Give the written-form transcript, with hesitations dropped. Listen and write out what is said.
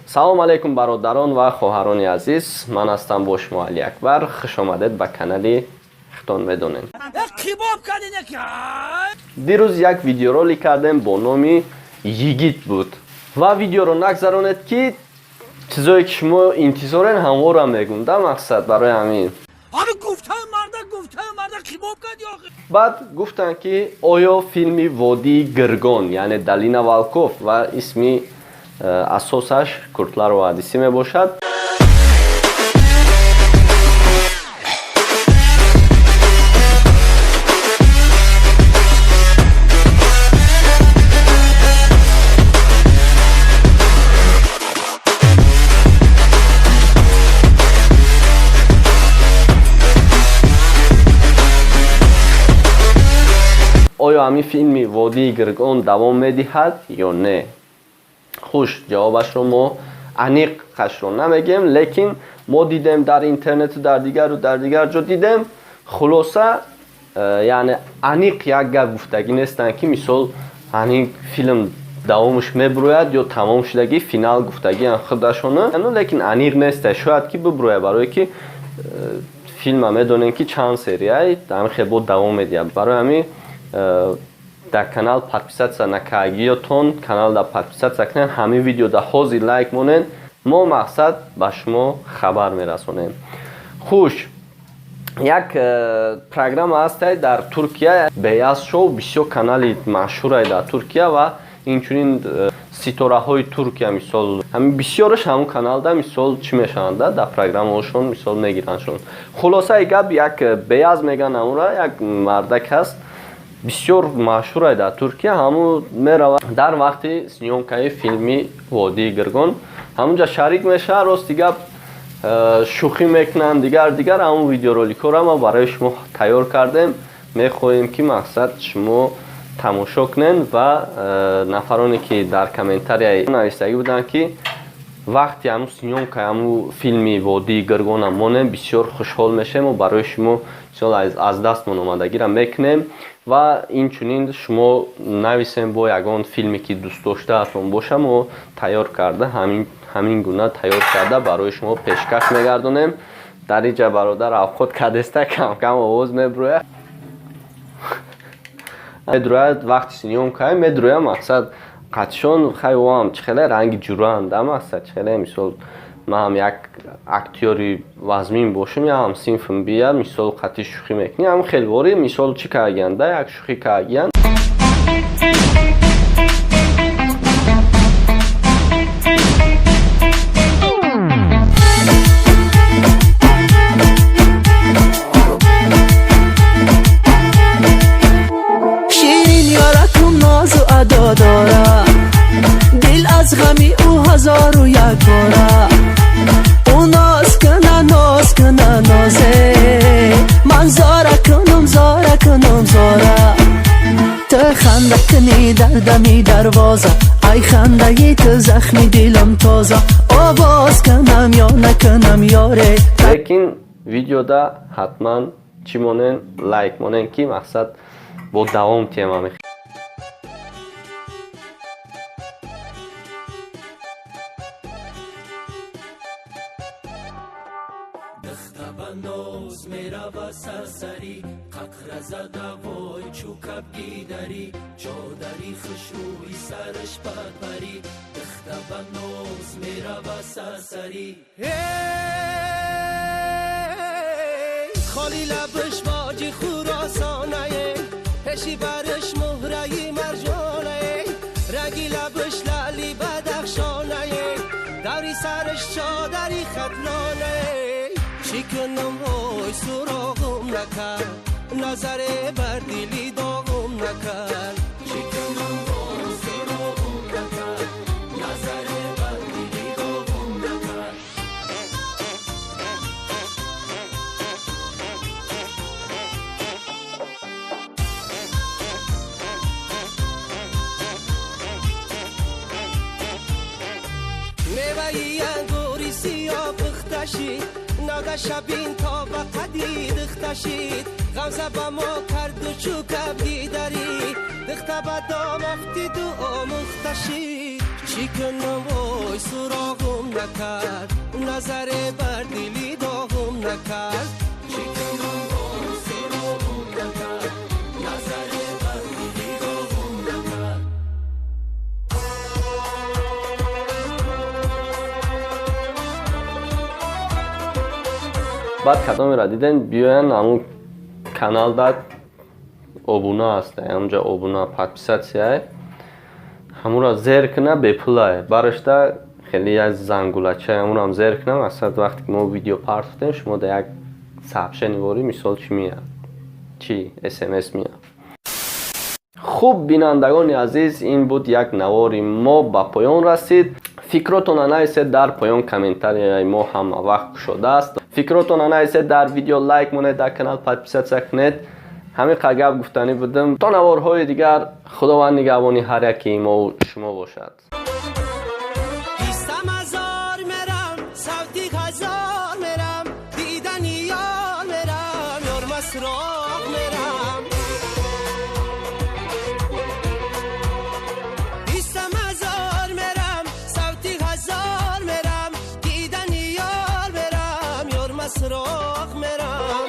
Салом алейкум, бародарон ва хоҳарони азиз. Ман ҳастам бо шумо Али Акбар. Хуш омадед ба канали Хитон медонем. Дирӯз як видеоролик кардем бо номи Йигит буд. Ва видеоро нагзаронед, ки чизое ки шумо интизорен, ҳамворам мегум да, мақсад барои ҳамин. Баъд гуфтанд, ки оё филми Водии Гиргон, яъне Долина волков, ва исми асосаш Куртлар Вадисӣ мебошад. Оё ҳамин филми Водии Гиргон давом медиҳад ё не? Хуш, ҷавобашро мо аниқашро намегем, лекин мо дидем дар интернету дар дигару дар дигар ҷо дидем. Хулоса, яъне аниқ як гап гуфтагӣ нестанд, ки мисол ҳамин филм давомаш мебурояд ё тамом шудагӣ, финал гуфтагиам худашона, лекин аниқ неста. Шояд ки бибурояд, барое ки филма медонем, ки чанд серияй ҳамин хел бо давом медиҳад. Барои ҳамин дар канал подписаться накардагиётон, каналда подписаться кунед, ҳамин видеода ҳозир лайк монед. Мо мақсад ба шумо хабар мерасонем. Хуш, як программа ҳастай дар Туркия, Беяз шоу, бисёр канали машҳурай дар Туркия ва инчунин ситораҳои Туркия, мисол, ҳамин бисёраш ҳамун каналда, мисол, чӣ мешаванд, дар программаҳошон, мисол, мегирандшон. Хулосаи гап, як Беяз меган ҳамура, як мардак ҳаст, бисёр машҳурай дар Туркия. Ҳамун меравад, дар вақти съёмкаи филми Водии Гиргон ҳамунҷа шарик мешавад. Рости гап, шӯхӣ мекунанд, дигар дигар. Ҳамун видеороликҳоро мо барои шумо тайёр кардем. Мехоҳем, ки мақсад шумо тамошо кунед. Ва нафароне ки дар комментария навистагӣ буданд, ки вақти ҳамун съёмка ҳамун филми Водии Гиргона монем, бисёр хушҳол мешавем. Мо барои шумо мисол аз дастмон омадагиро мекунем. Ва инчунин шумо нависем бо ягон филме ки дӯстдоштаатон боша, мо тайёр карда, ҳамин гуна тайёр карда барои шумо пешкаш мегардонем. Дар инҷа бародар авқот кадеста, камкам овоз мебурояд, медурояд. Вақти съёмка медурояд, мақсад қатишон хай оам чӣ хеле ранги ҷуранд, мақсад чӣ хеле. Мисол, ман ҳам як актёри вазмин бошам, я ҳам синфм бия, мисол, қатъи шӯхӣ мекунӣ. Ҳам хелвори, мисол, чӣ кардагиянд, як шӯхӣ кардагиянд. Ширин ёракум нозу адо дора, дил аз ғами ӯ ҳазору як бора. Ӯ ноз кана, ноз кана, нозе, ман зора кунум, зора кунум, зора. Ту ханда кунӣ дар дами дарвоза, ай хандаи ту захми дилам тоза. Овоз кунам ё накунам, ёре? Лекин видеода ҳатман чӣ монен? Лайк монен, ки мақсад бо давом тема. Ба ноз мерава сарсарӣ, қақра зада, вой, чӯ кабгидарӣ, чодари хушрӯи сараш падпарӣ. Дихта ба ноз мерава сарсарӣ, холи лабаш воҷи хуросонае, пеши бараш муҳраи марҷонае, раги лабаш лаъли бадахшонае, даври сараш чодари хатлонае. Чӣ кунам, вой, суроғум накард, назаре бар дили доғум накард. Чӣ кунам, вой, суроғум накард, назаре бар дили доғум накард. Меваи ангури сиё пухташид, нагашабин то ба қади дихташид. Ғамза ба мо карду чӯ кабгидарӣ, дихта ба дом афтиду омӯхташид. Чӣ кунам, вой, суроғум. накард, назаре бар дили доғум накард. Чӣ кунам боз серобум накард, назаре бар дили доғум накард. Баъд кадомеро дидем, биёян ҳамун каналда обуна аст, ҳамунҷа обуна, подписаться ҳамуро зер куна, бепулае. Барашта хеле як зангулача, ҳамурам зер куна. Мақсад, вақте ки мо видео партофтем, шумо да як сообщение ворӣ, мисол, чӣ меяд, чӣ смс меяд. Хуб, бинандагони азиз, ин буд як навори мо, ба поён расид. Фикротона нависед дар поён, комментарияи мо ҳама вақт кушодааст. Фикротона нависед, дар видео лайк монед, дар канал подписаться кунед. Ҳамин қадр гап гуфтанӣ будам. То наворҳои дигар, Худованд нигаҳбони ҳар яки мову шумо бошад. Бистам ҳазор мерам, савти ҳазор мерам, дидани ёр мерам, ёрмасроқ мерам. Бистам ҳазор мерам, савти ҳазор мерам, дидани ёр мерам, ёрмасроқ.